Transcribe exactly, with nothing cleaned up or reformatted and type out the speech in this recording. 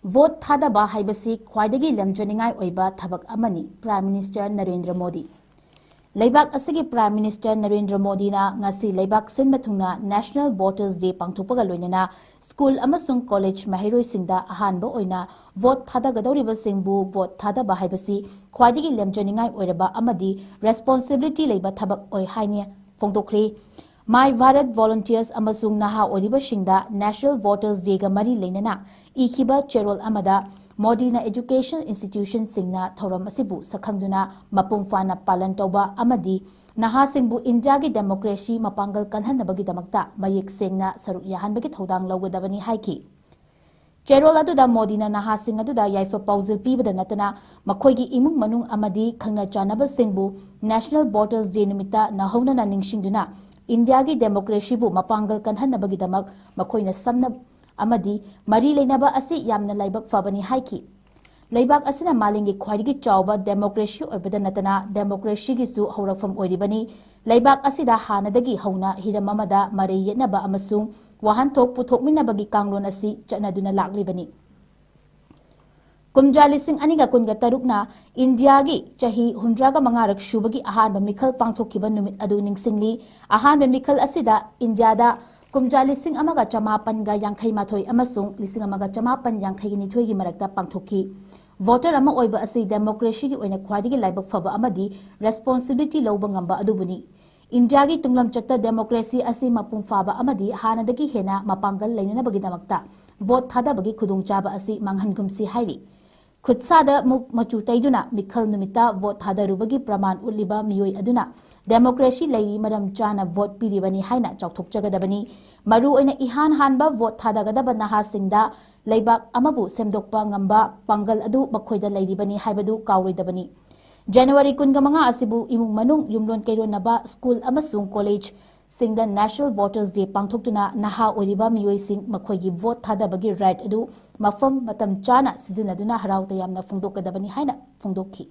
Vote ꯊꯥꯗꯕ ꯍꯥꯏꯕꯁꯤ ꯈ꯭ꯋꯥꯏꯗꯒꯤ ꯂꯝꯖꯅꯤꯡꯉꯥꯏ ꯑꯣꯏꯕ ꯊꯕꯛ ꯑꯃꯅꯤ꯫ Prime Minister Narendra Modi. ꯂꯩꯕꯥꯛ ꯑꯁꯤꯒꯤ Prime Minister ꯅꯔꯦꯟꯗ꯭ꯔ ꯃꯣꯗꯤꯅ ꯉꯁꯤ ꯂꯩꯕꯥꯛ ꯁꯤꯟꯕ ꯊꯨꯡꯅ National Voters Day ꯄꯥꯡꯊꯣꯛꯄꯒ ꯂꯣꯏꯅꯅ ꯁ꯭ꯀꯨꯜ ꯑꯃꯁꯨꯡ ꯀꯣꯂꯦꯖ ꯃꯍꯩꯔꯣꯏꯁꯤꯡꯗ ꯑꯍꯥꯟꯕ ꯑꯣꯏꯅ ꯚꯣꯠ ꯊꯥꯗꯒꯗꯧꯔꯤꯕꯁꯤꯡꯕꯨ ꯚꯣꯠ ꯊꯥꯗꯕ ꯍꯥꯏꯕꯁꯤ ꯈ꯭ꯋꯥꯏꯗꯒꯤ ꯂꯝꯖꯅꯤꯡꯉꯥꯏ ꯑꯣꯏꯔꯕ ꯑꯃꯗꯤ responsibility ꯂꯩꯕ ꯊꯕꯛ ꯑꯣꯏ ꯍꯥꯏꯅ ꯐꯣꯡꯗꯣꯛꯈ꯭ꯔꯤ꯫ My Bharat Volunteers ꯑꯃꯁꯨꯡ ꯅꯍꯥ ꯑꯣꯏꯔꯤꯕꯁꯤꯡꯗ National Voters Dayꯒ ꯃꯔꯤ ꯂꯩꯅꯅ ꯏꯈꯤꯕ ꯆꯦꯔꯣꯜ ꯑꯃꯗ ꯃꯣꯗꯤꯅ education institutionꯁꯤꯡꯅ ꯊꯧꯔꯝ ꯑꯁꯤꯕꯨ ꯁꯛꯈꯪꯗꯨꯅ ꯃꯄꯨꯡ ꯐꯥꯅ ꯄꯥꯂꯟ ꯇꯧꯕ ꯑꯃꯗꯤ ꯅꯍꯥꯁꯤꯡꯕꯨ ꯏꯟꯗꯤꯌꯥꯒꯤ democracy ꯃꯄꯥꯡꯒꯜ ꯀꯜꯍꯟꯅꯕꯒꯤꯗꯃꯛꯇ ꯃꯌꯦꯛ ꯁꯦꯡꯅ ꯁꯔꯨꯛ ꯌꯥꯍꯟꯕꯒꯤ ꯊꯧꯗꯥꯡ ꯂꯧꯒꯗꯕꯅꯤ ꯍꯥꯏꯈꯤ꯫ ꯆꯦꯔꯣꯜ ꯑꯗꯨꯗ ꯃꯣꯗꯤꯅ ꯅꯍꯥꯁꯤꯡ ꯑꯗꯨꯗ ꯌꯥꯏꯐ ꯄꯥꯎꯖꯦꯜ ꯄꯤꯕꯗ ꯅꯠꯇꯅ ꯃꯈꯣꯏꯒꯤ ꯏꯃꯨꯡ ꯃꯅꯨꯡ ꯑꯃꯗꯤ ꯈꯪꯅ ꯆꯥꯟꯅꯕꯁꯤꯡꯕꯨ National Voters Day ꯅꯨꯃꯤꯠꯇ ꯅꯧꯍꯧꯅꯅ ꯅꯤꯡꯁꯤꯡꯗꯨꯅ ꯏꯟꯗꯤꯌꯥꯒꯤ democracyꯕꯨ ꯃꯄꯥꯡꯒꯜ ꯀꯜꯍꯟꯅꯕꯒꯤꯗꯃꯛ ꯃꯈꯣꯏꯅ ꯁꯝꯅ ꯑꯃꯗꯤ ꯃꯔꯤ ꯂꯩꯅꯕ ꯑꯁꯤ ꯌꯥꯝꯅ ꯂꯥꯏꯕꯛ ꯐꯕꯅꯤ ꯍꯥꯏꯈꯤ꯫ ꯂꯩꯕꯥꯛ ꯑꯁꯤꯅ ꯃꯥꯂꯦꯝꯒꯤ ꯈ꯭ꯋꯥꯏꯗꯒꯤ ꯆꯥꯎꯕ democracy ꯑꯣꯏꯕꯗ ꯅꯠꯇꯅ democracyꯒꯤꯁꯨ ꯍꯧꯔꯛꯐꯝ ꯑꯣꯏꯔꯤꯕꯅꯤ꯫ ꯂꯩꯕꯥꯛ ꯑꯁꯤꯗ ꯍꯥꯟꯅꯗꯒꯤ ꯍꯧꯅ ꯍꯤꯔꯝ ꯑꯃꯗ ꯃꯔꯩ ꯌꯦꯠꯅꯕ ꯑꯃꯁꯨꯡ ꯋꯥꯍꯟꯊꯣꯛ ꯄꯨꯊꯣꯛꯃꯤꯟꯅꯕꯒꯤ ꯀꯥꯡꯂꯣꯟ ꯑꯁꯤ ꯆꯠꯅꯗꯨꯅ ꯂꯥꯛꯂꯤꯕꯅꯤ꯫ ꯀꯨꯝꯖꯥ ꯂꯤꯁꯤꯡ ꯑꯅꯤꯒ ꯀꯨꯟꯒ ꯇꯔꯨꯛꯅ ꯏꯟꯗꯤꯌꯥꯒꯤ ꯆꯍꯤ ꯍꯨꯝꯗ꯭ꯔꯥꯒ ꯃꯉꯥꯔꯛ ꯁꯨꯕꯒꯤ ꯑꯍꯥꯟꯕ ꯃꯤꯈꯜ ꯄꯥꯡꯊꯣꯛꯈꯤꯕ ꯅꯨꯃꯤꯠ ꯑꯗꯨ ꯅꯤꯡꯁꯤꯡꯂꯤ꯫ ꯑꯍꯥꯟꯕ ꯃꯤꯈꯜ ꯑꯁꯤꯗ ꯏꯟꯗꯤꯌꯥꯗ ꯀꯨꯝꯖꯥ ꯂꯤꯁꯤꯡ ꯑꯃꯒ ꯆꯃꯥꯄꯟꯒ ꯌꯥꯡꯈꯩ ꯃꯥꯊꯣꯏ ꯑꯃꯁꯨꯡ ꯂꯤꯁꯤꯡ ꯑꯃꯒ ꯆꯃꯥꯄꯟ ꯌꯥꯡꯈꯩꯒ ꯅꯤꯊꯣꯏꯒꯤ ꯃꯔꯛꯇ ꯄꯥꯡꯊꯣꯛꯈꯤ꯫ Voter ꯑꯃ ꯑꯣꯏꯕ ꯑꯁꯤ democracyꯒꯤ ꯑꯣꯏꯅ ꯈ꯭ꯋꯥꯏꯗꯒꯤ ꯂꯥꯏꯕꯛ ꯐꯕ ꯑꯃꯗꯤ responsibility ꯂꯧꯕ ꯉꯝꯕ ꯑꯗꯨꯕꯨꯅꯤ꯫ ꯏꯟꯗꯤꯌꯥꯒꯤ ꯇꯨꯡꯂꯝꯆꯠꯇ democracy ꯑꯁꯤ ꯃꯄꯨꯡ ꯐꯥꯕ ꯑꯃꯗꯤ ꯍꯥꯟꯅꯗꯒꯤ ꯍꯦꯟꯅ ꯃꯄꯥꯡꯒꯜ ꯂꯩꯅꯅꯕꯒꯤꯗꯃꯛꯇ vote ꯊꯥꯗꯕꯒꯤ ꯈꯨꯗꯣꯡꯆꯥꯕ ꯑꯁꯤ ꯃꯥꯡꯍꯟꯒꯨꯝꯁꯤ ꯍꯥꯏꯔꯤ꯫ ꯈꯨꯠꯁꯥꯗ ꯃꯨꯛ ꯃꯆꯨ ꯇꯩꯗꯨꯅ ꯃꯤꯈꯜ ꯅꯨꯃꯤꯠꯇ vote ꯊꯥꯗꯔꯨꯕꯒꯤ ꯄ꯭ꯔꯃꯥꯟ ꯎꯠꯂꯤꯕ ꯃꯤꯑꯣꯏ ꯑꯗꯨꯅ democracy ꯂꯩꯔꯤ, ꯃꯔꯝ ꯆꯥꯅ vote ꯄꯤꯔꯤꯕꯅꯤ ꯍꯥꯏꯅ ꯆꯥꯎꯊꯣꯛꯆꯒꯗꯕꯅꯤ꯫ ꯃꯔꯨ ꯑꯣꯏꯅ ꯏꯍꯥꯟ ꯍꯥꯟꯕ vote ꯊꯥꯗꯒꯗꯕ ꯅꯍꯥꯁꯤꯡꯗ ꯂꯩꯕꯥꯛ ꯑꯃꯕꯨ ꯁꯦꯝꯗꯣꯛꯄ ꯉꯝꯕ ꯄꯥꯡꯒꯜ ꯑꯗꯨ ꯃꯈꯣꯏꯗ ꯂꯩꯔꯤꯕꯅꯤ ꯍꯥꯏꯕꯗꯨ ꯀꯥꯎꯔꯣꯏꯗꯕꯅꯤ꯫ January ꯀꯨꯟꯒ ꯃꯉꯥ ꯑꯁꯤꯕꯨ ꯏꯃꯨꯡ ꯃꯅꯨꯡ, ꯌꯨꯝꯂꯣꯟ ꯀꯩꯔꯣꯟꯅꯕ, ꯁ꯭ꯀꯨꯜ ꯑꯃꯁꯨꯡ ꯀꯣꯂꯦꯖꯁꯤꯡꯗ National Voters Day ꯄꯥꯡꯊꯣꯛꯇꯨꯅ ꯅꯍꯥ ꯑꯣꯏꯔꯤꯕ ꯃꯤꯑꯣꯏꯁꯤꯡ ꯃꯈꯣꯏꯒꯤ vote ꯊꯥꯗꯕꯒꯤ right ꯑꯗꯨ ꯃꯐꯝ ꯃꯇꯝ ꯆꯥꯅ ꯁꯤꯖꯤꯟꯅꯗꯨꯅ ꯍꯔꯥꯎ ꯇꯌꯥꯝꯅ ꯐꯣꯡꯗꯣꯛꯀꯗꯕꯅꯤ ꯍꯥꯏꯅ ꯐꯣꯡꯗꯣꯛꯈꯤ꯫